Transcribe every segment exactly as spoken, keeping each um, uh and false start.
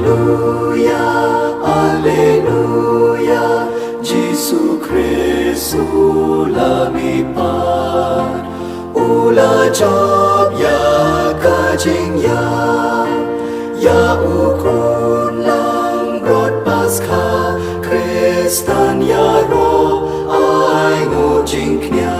Alleluia, Alleluia, Jisu Khrist u la mihpat, u la jop ïa ka jingïap, ïa u khun langbrot Paskha, Khristan ïaroh ai nguh jingkñia,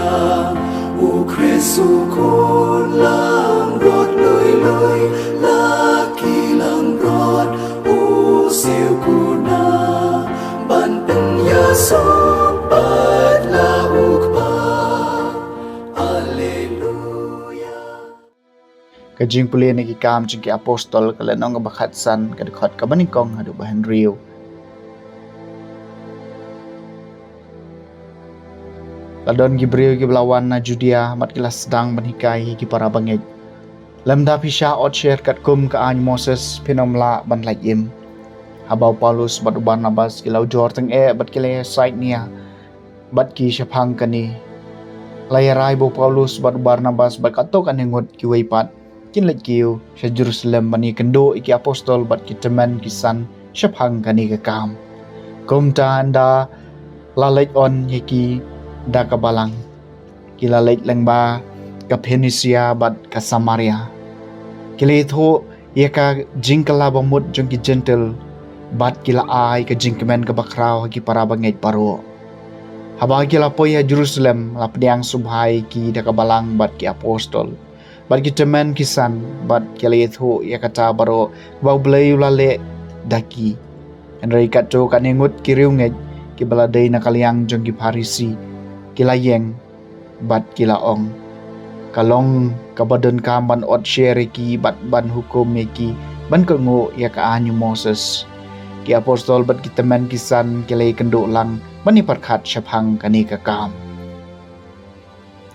u Khrist u khun langbrot lui lui, la ki langbrot u siew kuna, ban pynïasoh pat la u Kpa. Alleluia. Ka jingpule na Ki Kam jong ki Apostol, ka lynnong kaba khatsan, ka dkhot kaba nyngkong haduh ba hynriew. La don ki briew kiba la wan na Judia, bad ki la sdang ban hikai ïa ki para bangeit: Lymda phi shah ot sher katkum ka aiñ u Moses, phin ym lah ban lait im. Haba u Paulus bad u Barnabas ki la ujor tyngeh bad ki la ïasaid nia bad ki shaphang kane, la ïarai ba u Paulus bad u Barnabas bad katto katne ngut kiwei pat kin leit kiew sha Jerusalem ban ïakynduh ïa ki apostol bad ki tymmen ki san shaphang kane ka kam. Kumta ynda la leit on ïa ki da ka balang, ki la leit lyngba ka Phoenicia bad ka Samaria. Ki la ïathuh ïa ka jingkylla bamut jong ki Jentil, bad ki la ai ka jingkmen kaba khraw ha ki para bangeit baroh. Haba ki la poi ha Jerusalem, la pdiang sngewbha ïa ki da ka balang bad ki apostol bad ki tymmen ki san, bad ki la ïathuh ïa kata baroh ba U Blei u la leh da ki. Hynrei katto katne ngut ki riewngeit kiba la dei na ka liang jong ki Pharisi, ki la ïeng bad ki la ong: Ka long kaba donkam ban ot sher ïa ki bad ban hukum ïa ki ban kohnguh ïa ka aiñ u Moses. Ki apostol bad ki tymmen ki san ki la ïakynduh lang ban ïapyrkhat shaphang kane ka kam.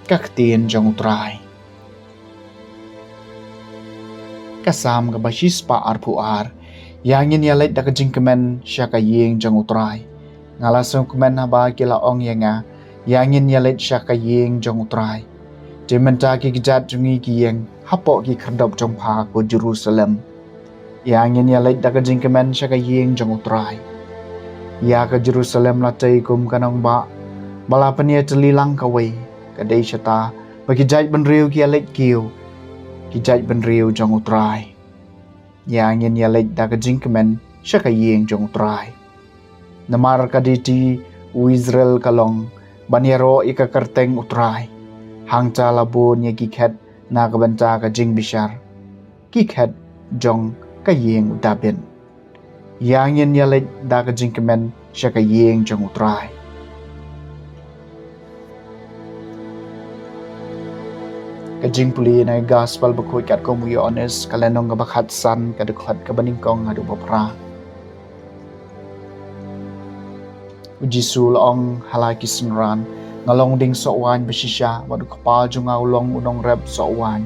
Ka ktien jong U Trai. Ka Salm kaba shispah arphew ar. Ïa ngin ïaleit da ka jingkmen sha ka ïing jong U Trai. Nga la sngewkmen haba ki la ong ïa nga: Ïa ngin ïaleit sha ka ïing jong U Trai. Te mynta ki kjat jong ngi ki ïeng hapoh ki khyrdop jong pha, ko Jerusalem. Ïa ngin ïaleit da ka jingkmen sha ka ïing jong U Trai. Ïa ka Jerusalem la tei kum ka nongbah ba la pynïatylli lang kawei, ka dei shata ba ki jaitbynriew ki ïaleit kiew, ki jaitbynriew jong U Trai. Ïa ngin ïaleit da ka jingkmen sha ka ïing jong U Trai. Namar ka dieti u Israel ka long ban ïaroh ïa ka kyrteng U Trai. Hangta la bun ïa ki khet na ka bynta ka jingbishar, ki khet jong ka ïing u Dabid. Ïa ngin ïaleit da ka jingkmen sha ka ïing jong U Trai. Ka jingpule na ka Gospel bakhuid katkum u Ïoannis, ka lynnong kaba khatsan, ka dkhot kaba nyngkong haduh ba phra. U Jisu u la ong ha la ki synran: Nga long u dieng soh waiñ bashisha, bad U Kpa jong nga u long u nongrep soh waiñ.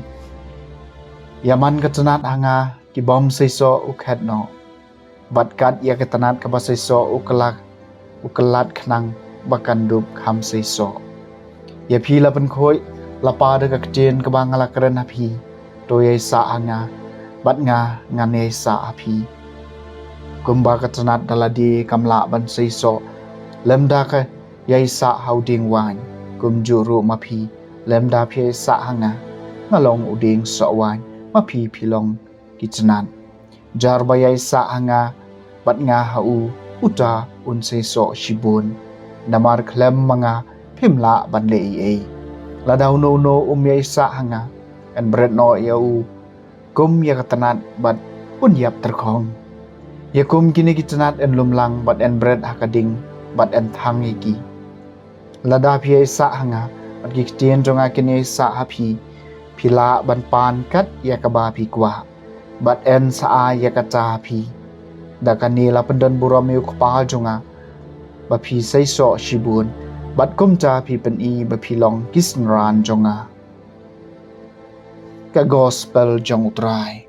Ïa man ka tnat ha nga ki bym seisoh u khet noh, bad kat ïa ka tnat kaba seisoh u kylla, u kylla khnang ba kan dup kham seisoh. Ïa phi la pynkhuid lypa da ka ktien kaba nga la kren ha phi. To ïaisah ha nga, bad nga ngan ïaisah ha phi. Kumba ka tnat da lade kam lah ban seisoh lymda ka ïaisah ha u dieng waiñ, kumjuh ruh ma phi, lymda phi ïaisah ha nga, nga long u dieng soh waiñ, ma phi phi long ki tnat. Jar ba ïaisah ha nga bad nga ha u, uta un seisoh shibun. Namar khlem ma nga phim lah ban leh ei ei. Lada uno uno um ïaisah ha nga, yn bret noh ïa u kum ïa ka tnat bad un ïap tyrkhong. Ïa kum kine ki tnat yn lum lang bad yn bret ha ka ding bad yn thang ïa ki. Lada phi ïaisah ha nga bad ki ktien jong nga kin ïaisah ha phi, phi lah ban pan kat ïa kaba phi kwah, bad yn sa ai ïa kata ha phi. Da kane la pyndon burom ïa U Kpa jong nga ba phi seisoh shibun, bad kumta phi pyni ba phi long ki synran jong nga. Ka Gospel jong U Trai.